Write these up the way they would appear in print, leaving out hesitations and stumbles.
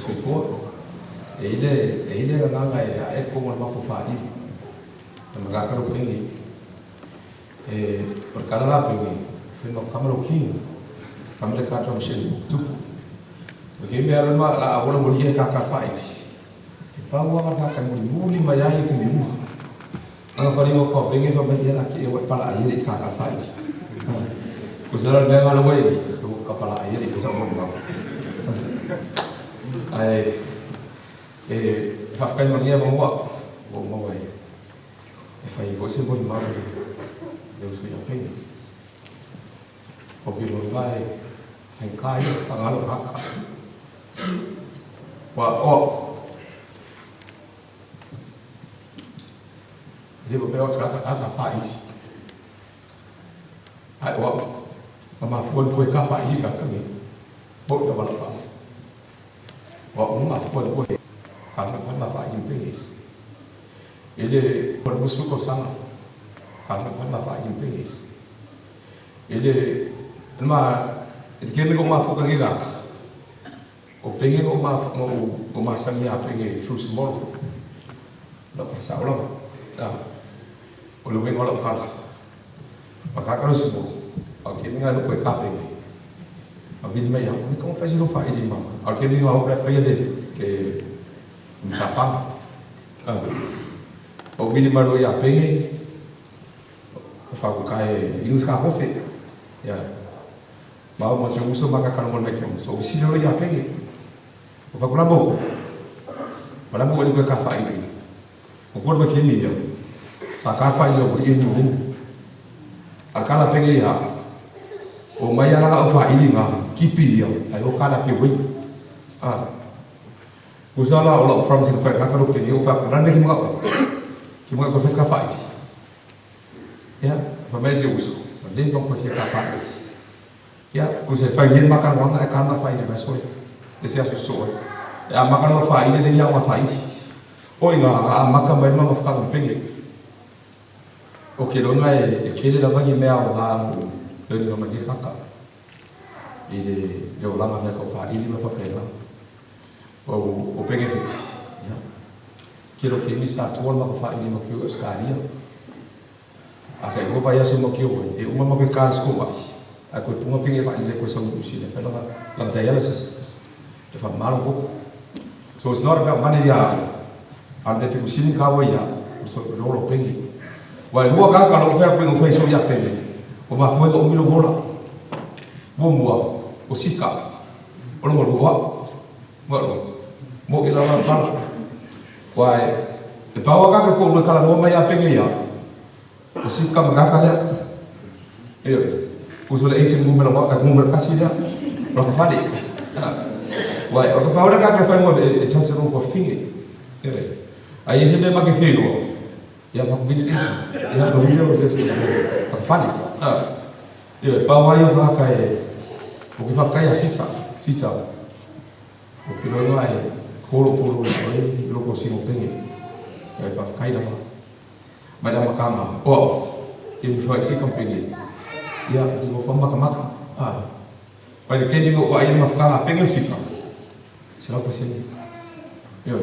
Soifua. E i le e i le agaga e ae totonu o le matou faaili. E makaka lou penge. E o le kala la penge, fai ma kama lou kino. Kama le ka drum shell tupu. O ke mea la ma la awola mo lia ka ka faaili. E pau anga ka ka muli muli mai ai ke mi uma. Anga fari o ko penge fa mai ia la ke e wa pala ai le ka ka faaili. Ko sa la mea ngalo wai ko ka pala ai le ko sa mo ma. Ai e faafetai manuia ma mua ua ou maua e e fai foi se molimau i le uso ia Peni. O ke loa e faigata ia faagalo kaka. Ua o e le faapea o se kaka kaka faaili. Ai o au, ma mafua ni koe ka faaili kaka nei. O i la wala pa. Ua uma mafua ni koe ka ka faaili penge. I le 20 tausaga ka ka faaili penge. I le ma i te kemi ko mafua ka ngi kaka. O penge ko ma o masani a penge through small. La pa sa ola. O le uiga o lau kala. Ma kaka lo small. O ke nga lo koe ka penge. A vili mai au, ni ka fai se lo faaili ma. A ke nga o ka fai le ke mtapanga. O vili mai lo ia penge. O fa ko kai inu ka kofe. Ya. Ma o ma se uso ma ka kala mo mai so o sila lo ia penge. O fa ko la mo. Ma la mo ni ko ka faaili. O ko ma ke ni ia. Sa ka faaili o i ni ni. A kala penge ia. O mai ala o faaili nga kipi ia. Ai o kala pe wei. Ah. Usala o lau promise ka fai ka ro penge o fa ko rande ki mga o. Ki mga ko fes ka faaili. Ya, fa mai se uso. Ma le fa ko ka faaili. Ya, ko se fai ni maka wanga e kana faaili ba so. E se aso so. E a maka no faaili le ia ma faaili. O inga a maka mai ma ma ka penge. O ke longa e kele lava ni mea o ngā o le ma ke kaka. I le le o langa mea ka faaili ma whapena. O penge fiti. Ya. Ke lo ke mi sa tua ma ka faaili ma ki o Australia. A ka i vai aso ma ki o e uma ma ke ka sko mai. A ko punga penge va ile ko sa mu si le fela la dialysis. Te fa malo ko. So it's not about money ya. A le te kusini ka wa ya. So lo lo penge. Wa lua ka ka lo fa ko fai so ya penge. O ma foi o milo bola. Mo mua o sika. O lo lua. Mo lo. Mo i la la pala. Wa e pawa ka ko lo kala mo mai ya penge ya. O sika ma ka lea. E o so le agent mo mela wa ka mo mela kasi lea. O ka fale. Wa o ka pawa ka ka fai mo e chacha ro ko finge. E ai se me ma ke filo. Ia ma ku vili ia ko vili o se se ka fale. E pawa ai o ka ka e o ke fa kai a sita, sita. O ke loa e kolo polo i o loko singo penge. E fa kai lava. Mai la makanga. O ke mi fa isi kampenge. Ia i mo fa maka maka. Ah. Pai le keni o ai ma fa penge sika. Se la pasente. Io.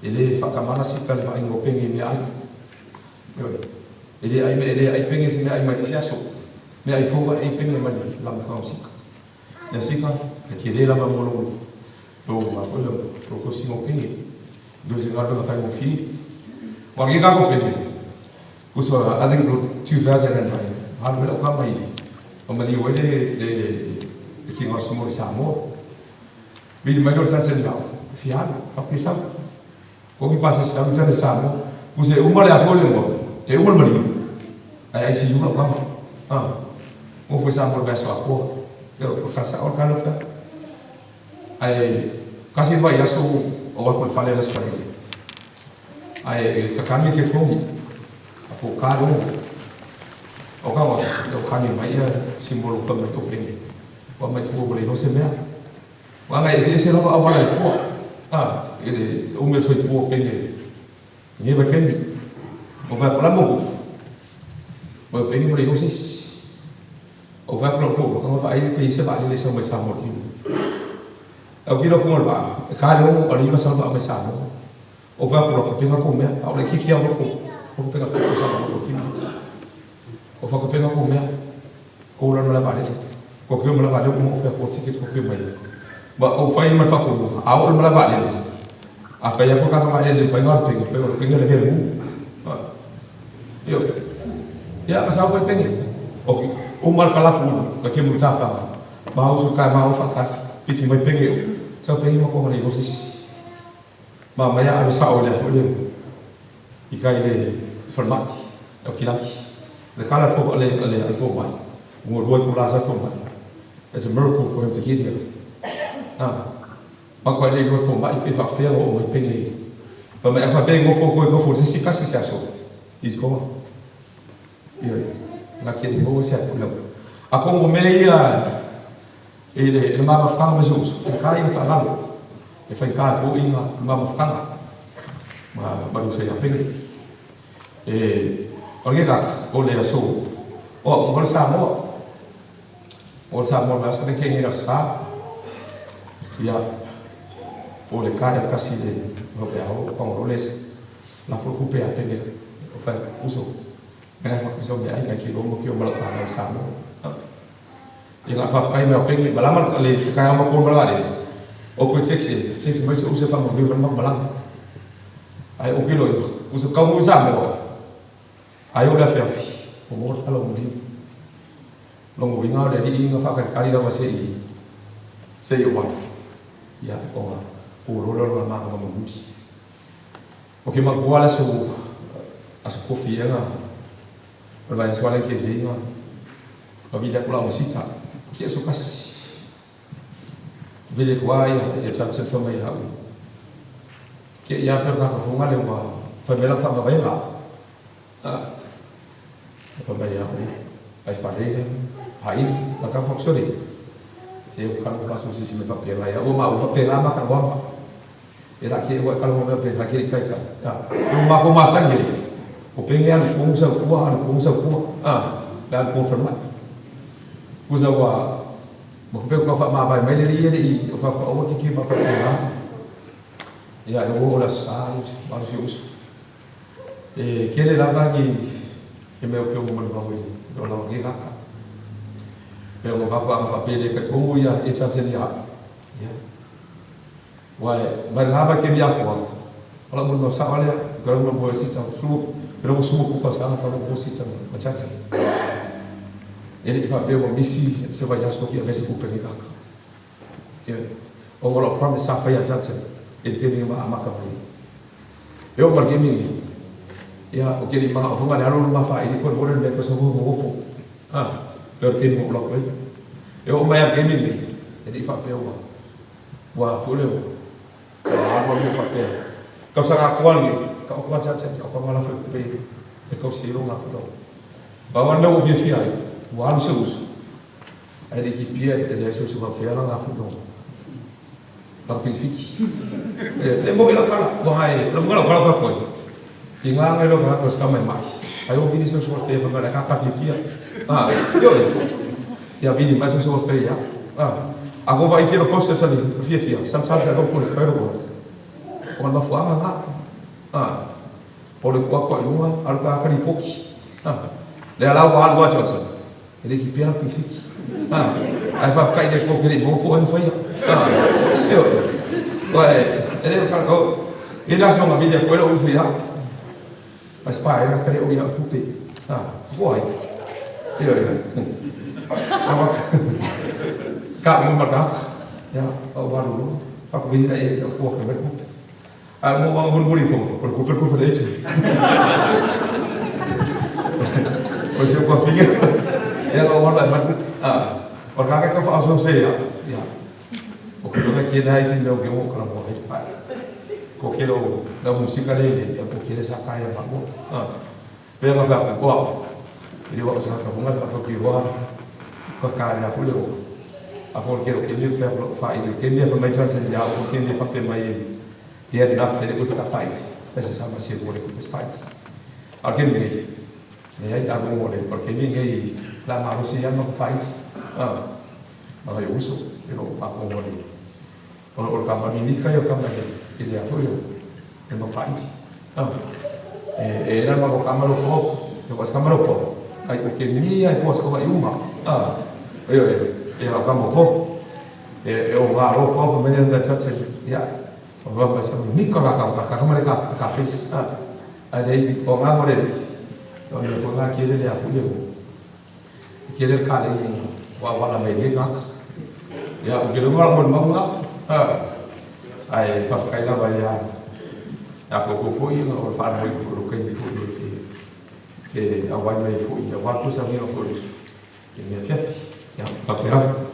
E le whakamana sika le whaingo penge me ai. Io. E le ai me e le ai penge se me ai mai se aso. Me ai fōga e penge mai la ma fa sika. Ia sika e ke le lava mo lo lo ma ko lo lo ko singo penge. Do se ngā whai mo fi. Wa ki ka ko penge. Kuso I think 2009. Halu mele o ka mai. O mali o le le le ki ngā sumo i Samoa. Vili mai lo tante ni au. Fi halu, fa pesa. Ko ki pasa sa tante Samoa. Kuse uma le afo le mo. E uma le mali. Ai ai si uma ka. Ah. O foi Samoa le so apo. Pero ko ka sa o ka lo ka. Ai kasi vai aso o wa ko fale le spari. Ai ka kami ke fongi. Apo ka lo. O ka wa o kami mai ia simbolo ka mai o penge. Wa mai ko le no se mea. Wa ngai ese ese lava awala i pua. Ah, e le ume soi pua penge. Nge ba kemi. O va ko la mo. O penge mo le no se. O va ko ko ka va ai pe se va le sa mo sa mo ki. Au kilo ku ngol e ka le o ali ma sa ma sa mo. O fa ku ko pinga ko mea, au le kiki au ko ko pinga ko sa ma ko kima. O fa ko pinga ko mea. Ko la la vale. Ko ki ma la vale mo fa ko ticket ko ki mai. Ba o fa ma fa ko a o ma la vale. A fa ya ko ka ma le fa ngal pinga fa ko pinga le be mu. Yo. Ya ka sa ko pinga. O o mar kala pu ka ke mu ta fa. Ma o su ka ma o fa ka piki mai pinga. Sa pinga ma ko le go. Ma ma ya sa o le fo le. I ka ile formati. O kilaki. The kala fo le le fo mai. Mo roi ko la sa fo mai. It's a miracle for him to get here. Ah. Ma ko le go fo mai pe fa fe o mai pinga. Pa mai fa be go fo ko go fo sisi kasi sa so. He's gone. Yo. La ke le go sa fo le. A ko mo mele ia e le ma ma whakanga ma se uso. Ka ia whakangalo. E whai ka fo inga ma ma whakanga. Ma ma lu se ia pinga. E o le ka o le aso. O mo sa mo. O sa mo la sa ke ngi sa. Ia o le ka e kasi le o pe au ko ro le la fo ku pe a pinga. O fa uso. Ngai ma ku so me ai ki ro mo ki o ma la fa sa mo. Ia ngā whawhakai mea pengi, malama le kai ama ko malanga le. O ko teksi, teksi mai o se whanga mi malanga malanga. Ai o kilo o se kau mo sa mo. Ai o la fiafi. O mo ala mo ni. Longo winga le ri inga whakari rawa se i. Se i o wa. Ia o ngā o ro ro ma ma mo muti. O ke ma ko ala so aso kofi nga. O vai so ala ke le inga. O vi la kula o sita. Ki so kasi. Vele kwa ia ia chatse fa mai hau. Ke ia per ka fo ngale wa fa mela fa ma venga. Ah. Fa mai hau. Ai fa le fa i ma ka fo sori. Se o ka ka so si si me fa pe la ia o ma o fa pe la ma ka wa. E la ke o ka lo me pe la ke kai ka. Ah. O ma ko ma sa ngi. O pe ngi an ko sa ku an ko sa ku. Ah. La ko fa ma. Ku sa wa ma ko pe ko fa ma mai le le i o fa ko o ki ki ma fa pe la. Ia e o la sa ma si us. E ke le la va ki e me o pe o mo ba wi o la ki ka. Pe o va ko ma pe le ka ko ia e cha che ia. Ia. Wa mai la va ke mi ko. Ola mo no sa ole ka mo bo si cha su pero mo su ko sa ka mo si cha ma cha cha. E fa pe o misi se vai asto ki a vez ko pe ka. Ia o lo promise sa fa ia cha cha. E te ni ma amaka mai. E o mar ke ia o ke ni ma o hunga le aro ma fa i ko ko le ko so mo fo. Ah, pe ke ni mo lo ko. E o mai ke mi e di fa pe o wa fu le. Wa wa mo fa pe. Ka sa ka ko ni ka o ko cha cha o ko la fa pe e ko si ro nga fu lo. Ba wa no vi fi ai. Wa lu se us. Ai de ki pie e le so so fa fe la nga fu lo. La ping fiki. E mo ila kala, ko hai, lo mo la kala fa ko. Ki nga ngai lo ka ko ska mai mai. Ai o bini so so fe fa la ka ka fi fi. Ah, yo. Ya bini mai so so fe ya. Ah. A ko va i ke lo post sa ni fi fi. Sometimes I go put it ko. O la fu anga nga. Ah. O le ko ko lunga al ka ka ni poki. Ah. Le ala wa wa cha cha. E le ki pia ping fiki. Ah. Ai fa kai de ko ke le mo po en fa ya. Ah. Yo. Wa e le ka ko e la so ma vi de ko lo usu ya. Mas pa era kare o ia pupe. Ah, boy. Yo. Awa. Ka mo ma ka. Ya, o wa lu. Pa ko vi e ko ka ver pupe. A mo wa mo mo fo, por ko per ko per leche. O se ko figa. Ya lo wa la ma. Ah, por ka ka fa so se ya. Ya. O ko ka ke dai sin do ke mo ka mo ai pa. Ko ke lo la música le le ya ko ke sa ka ya ma mo. Ah. Pe ma fa ko. E wa sa ka mo ka ko ki wa. Ko ka ya ko le o. A ko ke lo ke le fa lo fa i ke le fa mai chan se ya ko ke le fa pe mai. He had enough that it was a fight. Esa sama se ko le ko fight. Al ke ni. Ne ai a ko le porque ni ngai la ma ro si ya ma fight. Ah. Ma yo uso pero fa ko le. O le kama mimika ia o kama i le a foi le mapaili. E, e na ma kama lo po, e ko kama lo po. Kai o ke mi ai po sa i uma. E e e la kama po. E e o ga ro po me ne da chache. Ya. O va pa sa mimika la ka ka kama le ka ka face. A le o ga mo le. O le ko ga kere le a fu le. Kere ka le wa wa la me le ka. Ya, o ke le mo mo mo ai whakakai lava ia a ko ko foi o le whanau i ko kai foi ke ke a wai mai foi a wā kusa ngi o ko i mea fiafi. Ya, ka te rau.